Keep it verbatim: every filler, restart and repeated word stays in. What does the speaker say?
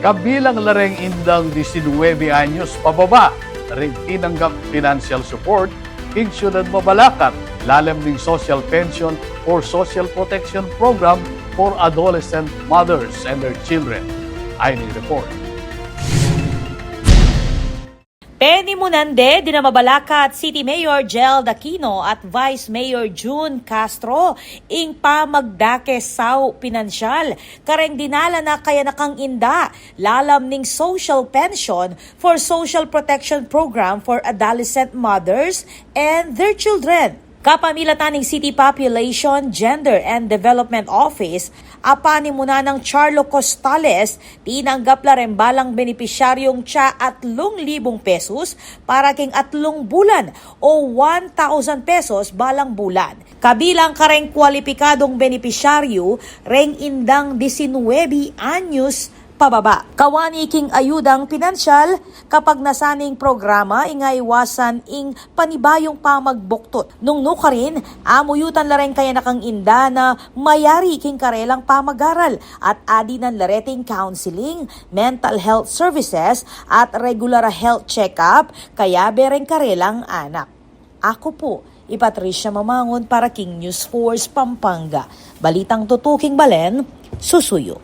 Kabilang la reng indang disinuebe anyos pababa ring tinanggap financial support king Syudad Mabalacat, lalam ning Social Pension or Social Protection Program for Adolescent Mothers and their Children. Ayon king report. Penimunan de dina Mabalacat City Mayor Jel Aquino at Vice Mayor Jun Castro ing pamagdake sau pinansyal kareng dinala na kayanakang inda lalam ning Social Pension for Social Protection Program for Adolescent Mothers and their Children. Kapamilatan ning City Population, Gender and Development Office, a panimunan nang Charlo Costales, tinanggap la reng balang benepisyaryung tsa atlung libung pesos para king atlung bulan o one thousand pesos balang bulan. Kabilang kareng kwalipikadung benepisyaryu reng indang disinuebe anyos pababa. Kawani king ayudang pinansyal, kapag nasaning programa, ing aiwasan ing panibayung pamagbuktut. Nung nukarin, amuyutan la reng kayanakang inda na mayari king karelang pamagaral at adinan la reting counseling, mental health services, at regular a health check-up, kayabe reng karelang anak. Aku pu, i Patricia Mamangun para king News Force Pampanga. Balitang tutuking balen, susuyu.